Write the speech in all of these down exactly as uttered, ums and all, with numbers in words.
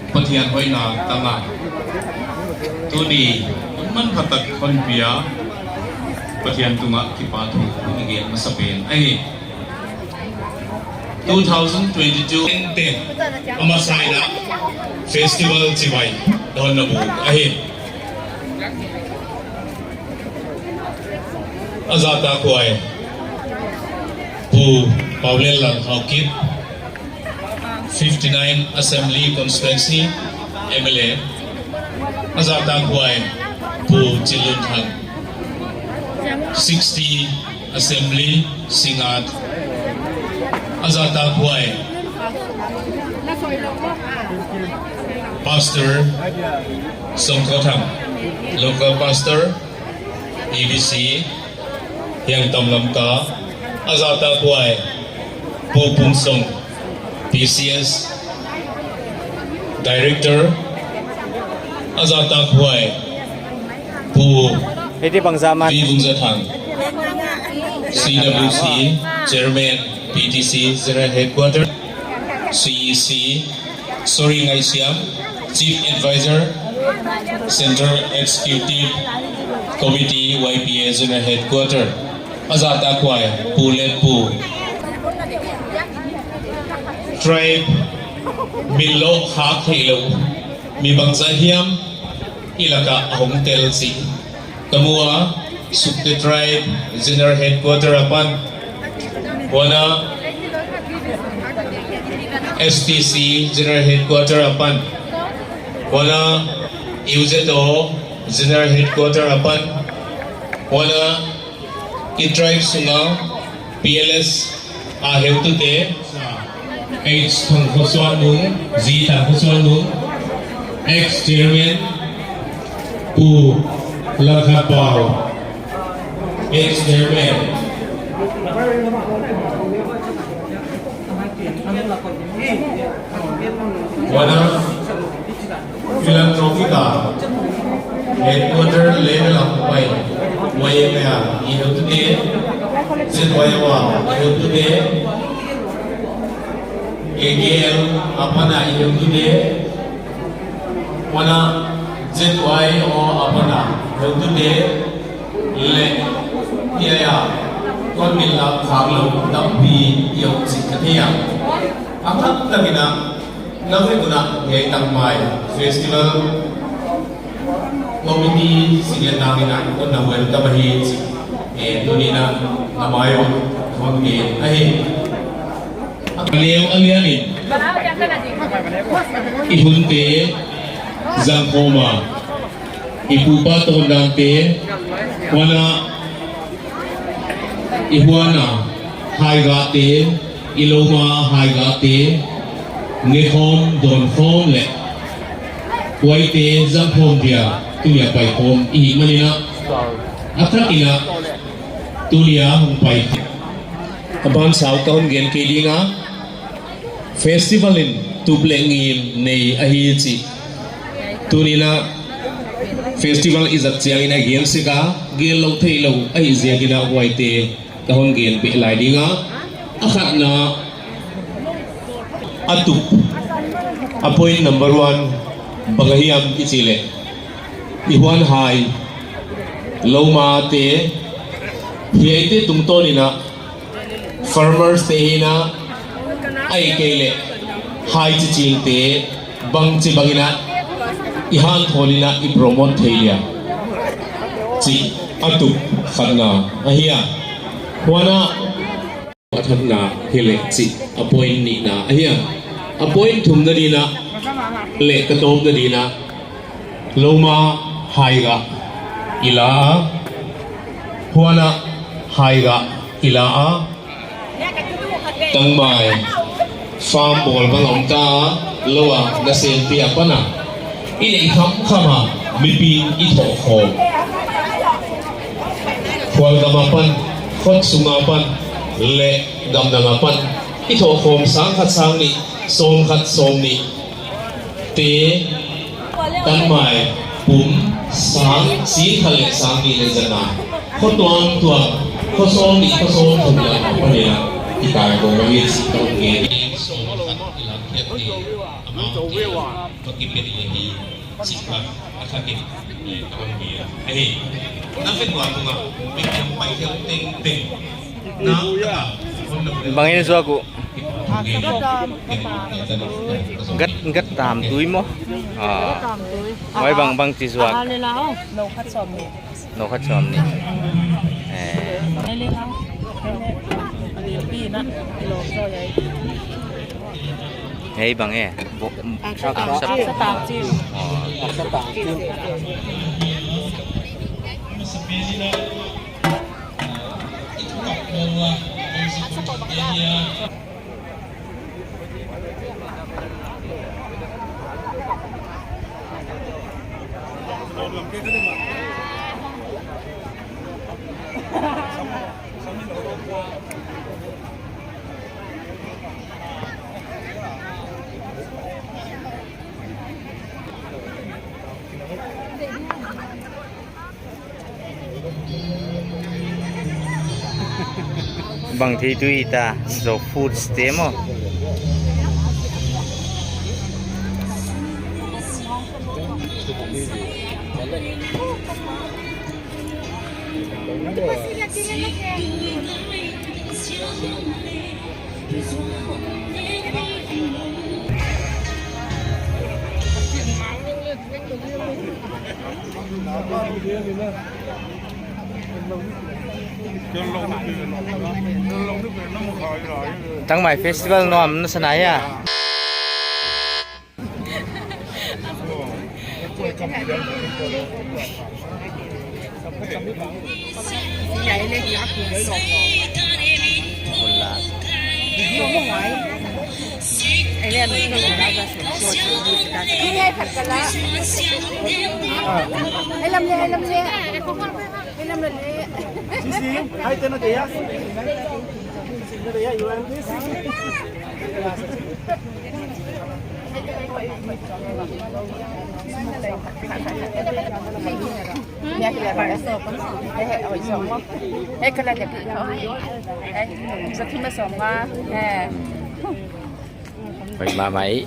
Pathian hoihna tang a, tuni hun manphatak hon pia Pathian tungah kipahthu i gen masa pen ahi. Two thousand twenty-two tengteng a masa in a festival chibai dawn na buk ahi. A zahtakhuai Pu Paulel Lal Haokip, fifty-nine Assembly Constituency M L A. A zahtakhuai Pu Chinlunthang, sixty Assembly Singngat. A zahtakhuai Pastor Songkhothang, local pastor, A D C, Hiangtam Lamka. A zahtakhuai Pu Pumsong, P C S Director. A zahtakhuai Pu Hiti bangzah man. Pi Vungzathang, C W C Chairman, P T C General Headquarter, C E C Sorry Ngaihsiam, Chief Advisor, Central Executive Committee, Y P A General Headquarter. A zahtakhuai Pu Letpu, tribe min lou khak theilou mi bangzah hiam i laka a hong tel chih ka mu a. Sukte Tribe General Headquarter apan, huan a S T C General Headquarter apan, huan a U Z O General Headquarter apan, huan a i tribe sunga P L S a heutute, H Thangkhosuanlun, Z Thangkhosuanlun, ex-chairman Pu Lalkhanpau, ex-chairman. Huan a Philanthropic a headquarter level a pai, Y M A a i heutute, Z Y O a i heutute, A K L apan a i heutute, huan a Z Y O apan a heutute, leh, ya, ya, kon min lou khak lou tampi i om chih ka thei a. A thak takin a, na vek un a, hiai tangmai festival committee senior tangin a, kon na welcome ahi chih, eh, tuni'n a, na mai un hon gen ahi. A leu a lian in i hunte zangkhawm a, i pupa tawndante, huan a i huan a haigahte, i louma haigahte, nekhawm dawnkhawm leh huaite zangkhawm dia tuni a paikhawm i hih manin a, a thakin a tuni a hong pai. A ban sau ka hon gen kei ding a, festival in tup leh ngim nei ahi chih tuni'n a festival i zat chiangin a gen sek a, gen lou theilou ahih ziakin a huaite ka hon gen beh lai ding a. A khatna, a tup, a point number one bang ahiam i chih leh, i huan hai, loumate, hiaite tungtawnin a, farmers te hi'n a, ahihkeileh hai chichingte bangchibangin a i hanthawn in a i promote thei dia chih a tup khatna ahi a. Huan a, a thakna hileh chih a point nihna ahi a. A point thumna ding a, leh ka tawpna ding a, louma haigah i la a, huan a haigah i la a, tangmai farm bawl bang om ta a, lou a nasemte apan a i neih khamkham a, mipi'n i thoh khawm. Khualgam apan, khut sung apan, leh gamdang apan i thohkhawm sang khat sang nih, sawm khat sawm nih te, tan mai, pum, sang, sing khat leh sang nih leh za nga, khuatuam tuam, khua sawm nih, khua sawm thum leh a pali a, i tai ko ka hi si tawh nge. Sawm khat i lam khiat ni, amau te, va kipet leh hi. Sikha, a thakin, eh, ka hon hi a. Ahi, na fe kua tunga, mi kiang pai khel teng teng. Na, na, hon na fe. Bang in zuak uh. Gat, gat tam tui maw? Ah. Tam tui. Wai bang, bang chi zuak. Ah, le la, oh. No khat sawm nih. No khat sawm nih. Eh. Ai le la. Ani pi na. Lo so yai. Hei bang e, bo-, Aksa tang, aksa, aksa tang chin. Oh. Aksa tang chin. Bang thei tui ta, zo food stamp maw. Tangmai festival nuam na sa na hia? Sisi, hai tena kaya. Tena kaya, you are this. Oi, mamai.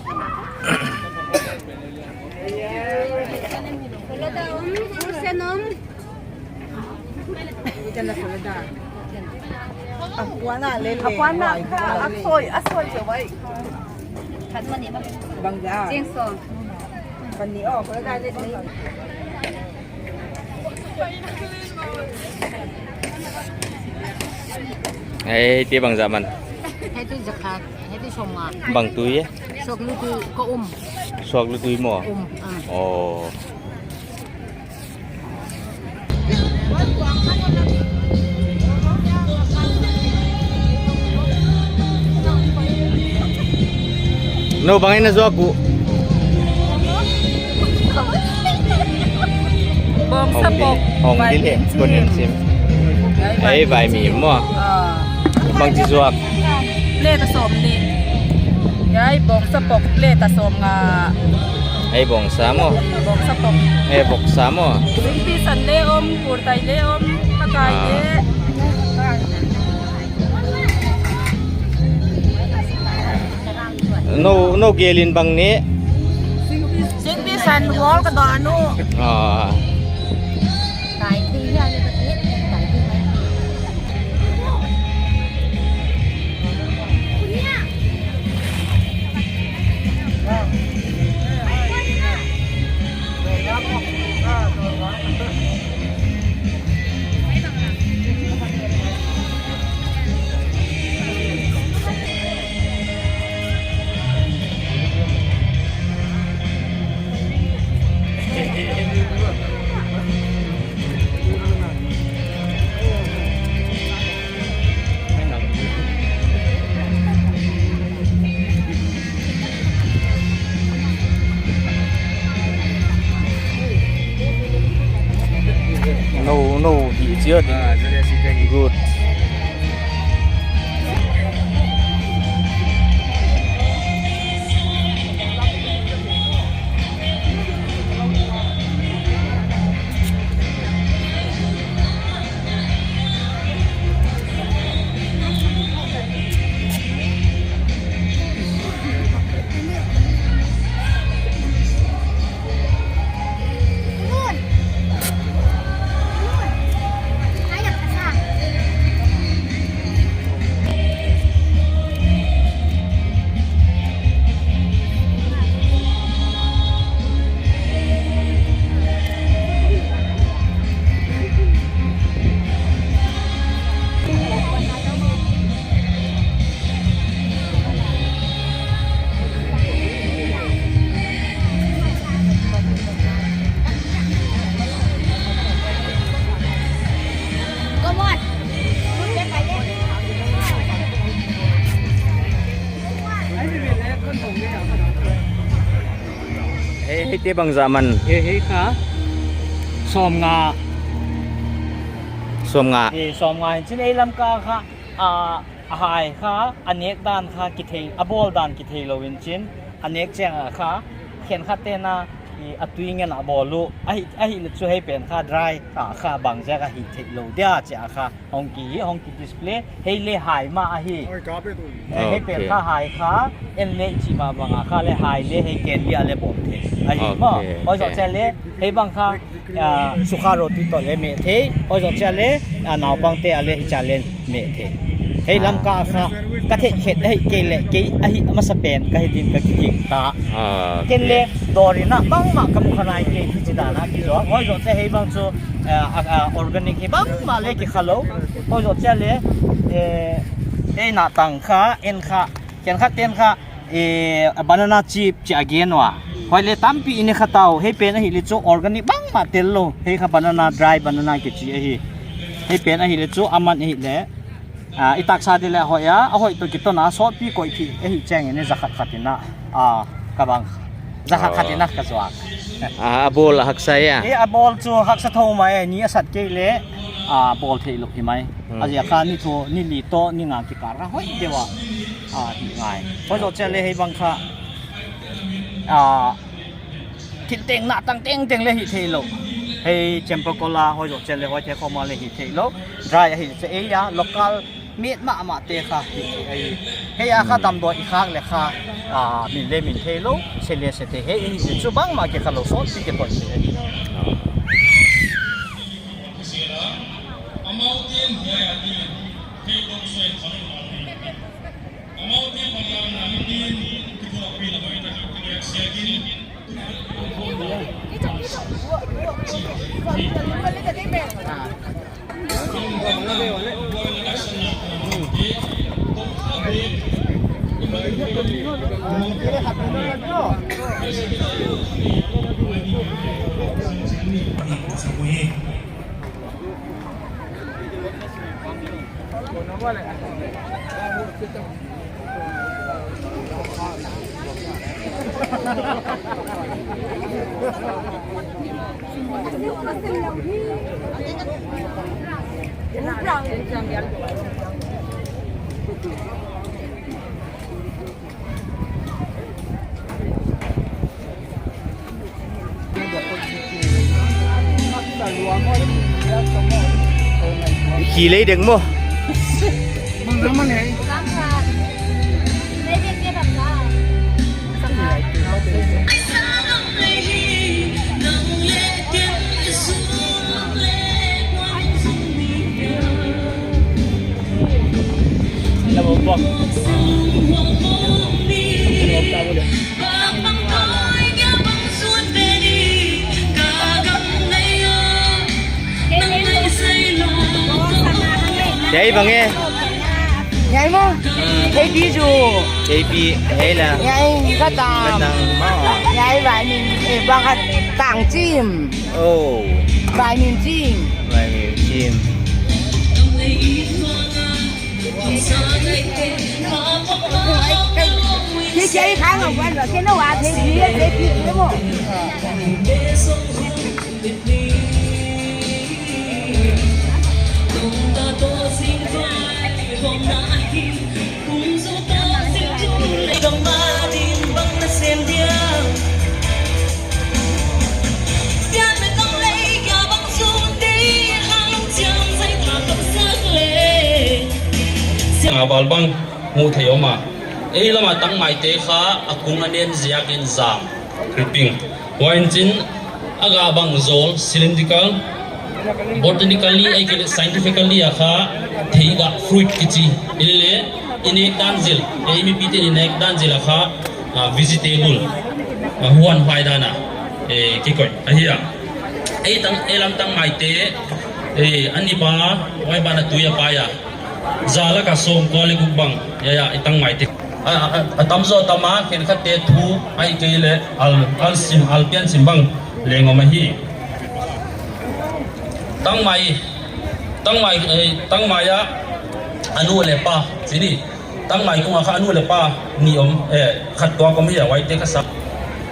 A puan ah le le. A puan ah, a soi, a soi se wai. Bang za. Jing so. Kan ni o, ko da le le. Eh, ti bang za man. Hei tu za khat, hei tu sawm nga. Bang tui e? Suak lu tui ka um. Suak lu tui maw? Um, ah. Oh. No, bang in na zuak uh. Bawngsa pok, hong di le, vai min sim. Hong di le, vai min sim. Ai, vai min maw. Ah. Bang chi zuak. Plate a sawm nih. Ai, bawngsa pok plate a sawm nga. Ai, bawngsa maw. Bawngsa pok. Ai, bawngsa maw. Singpi san le om, kurtai le om, hakai le. Ah. No, no gelin bang ni. Singpi san hual ka danu. Ah. No, no, hi chia di. Hei, hei te bang zah man. Hei, hei kha. Sawmnga. Sawmnga. Hei, sawmnga in chin ei lam ka kha. A, a hai kha, a nek dan kha kithei, a bawl dan kithei lou in chin, a nek chiang a kha, khenkhat te'n a, i, a tui ngen a bawl uh, ahi, ahihleh chu hei pen kha dry, a kha bang ziak a hih theih lou dia chia kha, hong ki hi, hong ki display, hei leh hai mah ahi. Eh, hei pen kha hai kha, en leh chi mah bang a kha leh hai leh hei ken dia leh bawl thei. Ahi maw, oi zo chia leh, hei bang kha, ah, sukha roti toh leh meh thei, oi zo chia leh, ah, naupang te a leh hi chia leh meh thei. Hei lam ka kha, ka theih khet ahi kei leh, kei ahi masa pen, ka hi din ka kiging ta. Ken leh, dawr in a, bangmah ka mu kha nai kei hi chi dan a ki zo. Oi zo chia hei bang chu, ah, ah, ah, organic hi bangmah leh ki kha lou. Oi zo chia leh, eh, ei na tang kha, en kha, khenkhat te'n kha, eh, banana chip chi a gen ua. Huai leh tampi i ne kha ta uh, hei pen ahihleh chu organic bangmah tel lou. Hei kha banana, dry banana kichi ahi. Hei pen ahihleh chu a man ahihleh. Ah, i taksa di leh hoih a, a hoih toh kiton a, sawtpi koih thei ahi chiang in za khat khat in a. Ah, ka bang. Za khat khat in a ka zuak. Ah, a bawl a haksa a. Eh, a bawl chu haksa thou mai, ni a sat kei leh, ah, bawl theih lou hi mai. Hmm. A ziak kha ni thum, ni li toh, ni nga kikal kha hoih deuh a. Ah, hi ngai. Oi zo chia leh hei bang kha. Ah, thil teng na tang tengteng leh hih theih lou. Hei, chamber cola, oi zo chia leh hoih thei khawm a leh hih theih lou. Dry ahi chia ei a, local made mahmah te kha hih theih ahi. Hei a kha damdawi i khak leh kha, ah, min leh min thei lou, se leh se thei. Hei, hei, chu bangmah ki kha lou, sawtpi ki toh se ahi. Khi lei deng mo. Hei bang e. Hei mo. Hei pi zu. Hei pi, hei la. Hei ka tang. Ka tang mo. Hei bai min, eh, bang ka tang chim. Oh. Bai min chim. Bai min chim. Cái cái cái cái khá là quan trọng, cái nó qua thế thì cái thì cái mà. Nga bal bang mu thei om a. Ei lam a tangmai te kha a kung a nen ziak in zam. Helping. Huai in chin a gah bang zawl cylindrical, botanically, ahihkeileh scientifically a kha thei gah fruit kichi. Ei leh i nek dan zil, ei mipi te'n i nek dan zil a kha, ah, vegetable, ah, huan huai dan a, eh, kikoih ahi a. Ei tang, ei lam tangmai te, eh, a ni pa, huai ban a tui a pai a. Za lak a sawm kua leh guk bang, ya, ya, i tangmai te. A, a, a, a tam zaw tam a, khenkhat te thu, ahihkeileh al, al sim, al pian sim bang leng om ahi. Tangmai, tangmai, eh, tangmai a, a nu leh pa, chih ni. Tangmai kung a kha a nu leh pa nih om, eh, khat tuak om hi a, huaite kha sa.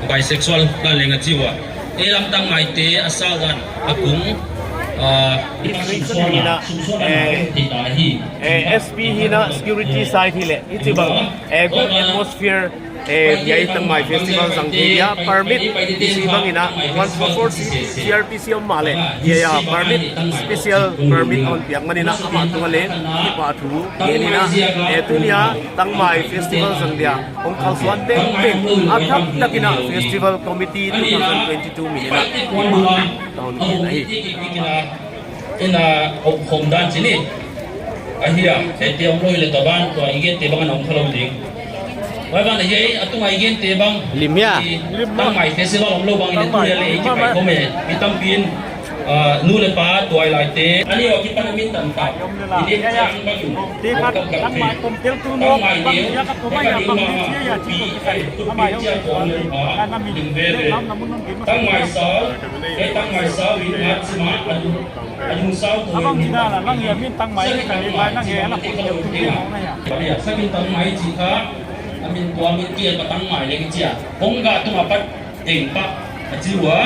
Bisexual dan leng a chi ua. Ei lam tangmaite a sa dan a kung, ah, restriction in a, eh, eh, S P hi na security side hi leh, i chi bang, eh, good atmosphere, eh, hiai Tangmai Festival zang thei dia permit i chi bang in a, one four four C R P C om mahleh, hiai a permit, special permit hon piak man in a, amah tung a leng kipahthu gen in a, eh, tuni a Tangmai Festival zang dia hong kalsuan tengteng a thak tak in a Festival Committee two thousand twenty-two min in a, ka hon gen ahi. Ina, ah, om khawm dan chi ni. Ahi a, hiaite omlou leh tua ban, tua i gente bang ana om khalou ding. Huai ban ahi, a tung a i gente bang. Lim hia? I Tangmai Festival omlou bang in a tu leh i kipai khawm e. Mi tampi in, ah, nu leh pa tuailaite. Ani o kipan a min tan ta. I lim chiang bang in. Te khat Tangmai Tangmai Sal, eh, Tangmai Sal, in ngat sima, adu, adu Sal tu. Abang ni na la, lang ya min Tangmai ka ni bai nang ya la ko tu ni mo na ya. Sakin Tangmai chi kha, amin tua min kia ka Tangmai leng chia. Hong ga tu apat teng pa, a chi ua.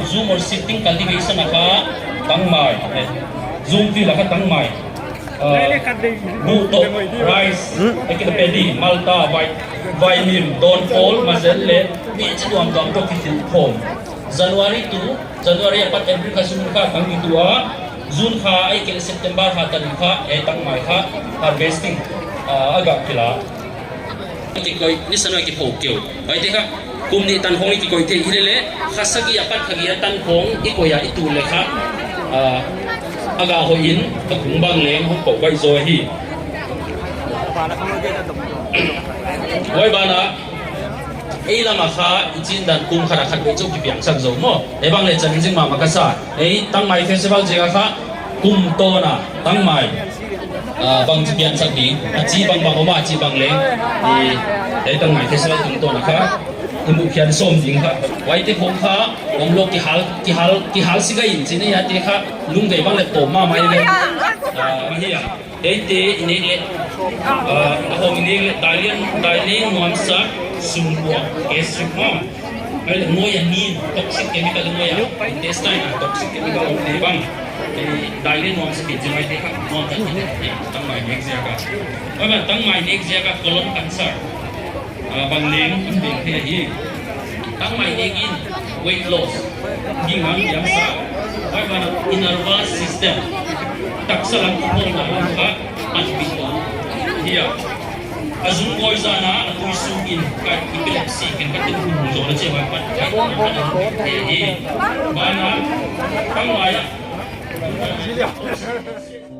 Zoom or sitting cultivation a kha Tangmai. Zoom field a kha Tangmai. Ah, buto, rice, ekil paddy, malta, vai, vaimim, donpawl, mazel leh, mi chi tuamtuam toh kikhel khawm. January tu, January apat April kha sung kha tang ni tua, June kha ahihkeileh September kha tan kha, eh, Tangmai kha harvesting, ah, a gah kila. Kikoih, ni san a kiphou keu. Huaite kha, kum nih tan khawng i kikoih thei hi leh, kha sagih apat kha giat tan khawng i koih a i tu leh kha, ah, a gah hoih in, a kung bang leng hong kou bai zaw hi. Huai ban ah, ei lam a kha, i chin dan kum khat a khat vei chauh kipiangsak zaw maw. Ei bang leh challenging mahmah ka sa. Ei Tangmai Festival ziak a kha, kum tawn a, Tangmai. Ah, bangchi piansak ding, a chi bangbang om a, a chi bang leng. I, ei Tangmai Festival tungtawn a kha, i muh khian sawm ding kha. Huaite khawng kha, omlou kihal, kihal, kihal si gai in chi ni a te kha, lungvei bang leh pom mahmah leh. Ah, ahi a. Eite i nek leh. Ah, a hong i nek leh, daileng, daileng nuamsa, sungkuang, gastric maw. Ai leh ngoi a ni, toxic chemical ngoi a. Intestine a toxic chemical om te bang. Eh, daileng nuamsa pi jing ai te kha, nuam ta ni, eh, Tangmai nek ziak a. Huai ban Tangmai nek ziak a colon cancer. Ah, bang leng, in beng te hi. Tangmai nek in weight loss. Ging ang yang sa. Huai ban nervous system. Taksa lam tu hong na lam kha, an pi ko. Hi a. A zung koi zan a, a tui sung in, ka epilepsy, ken ka tun hun zon a che bai pat, ka, ka, ka, ka, ka, ka, ka, ka, ka, ka, ka, ka, ka,